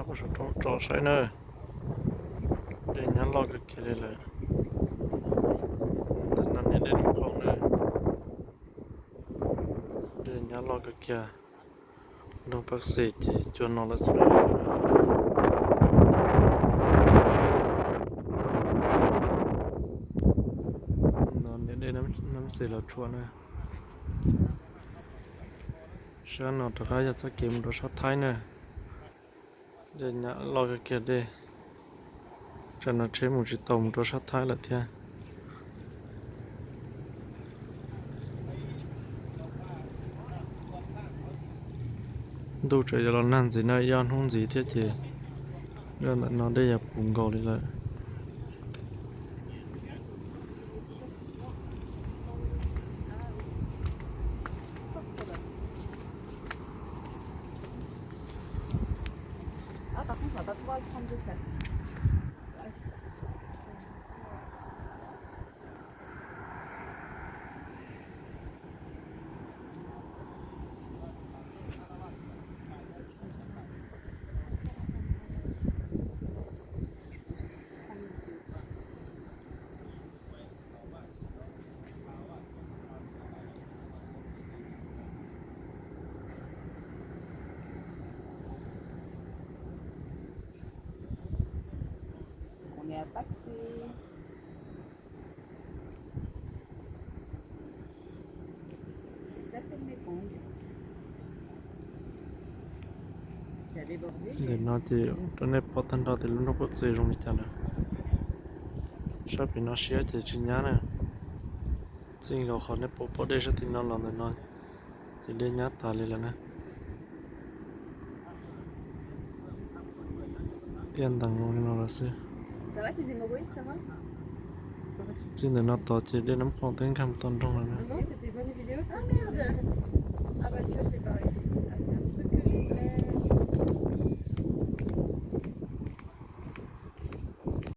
Pom saum roob tsom saib na, dej nyab loj kawg kiag li lawm. Ntawm no niam dej nws qhov na, dej nyab loj kawg kiag. Nroog Pab Xis ces cua no lawm xwb. No niam dej Nab Xis los tshua na. Sab no rov qab yog txoj kev mus rau sab Thaib na. Dej nyab loj kawg kiag dej. Tsam no tsheb mus tsis tau mus rau sab Thaib lawm thiab. Ntuj tseem yuav los nag ntxiv na, ib ob hnub ntxiv thiab ces ntawm no dej yuav puv nkaus li lawm. Ntawm no ces rau nej pom tag nrho tias lub nroog Pab Xis zoo li cas lawm. Sab pem no siab ces tsis nyab na. Txij nkaus qhov nej pom pob dej sab tim no los ntawm no ces dej nyab tas li lawm na. Tiaj ntees zoo li no lawm xwb. Txij ntawm no tod ces dej Nab Qhoos twb nkag mus tom nroog lawm na.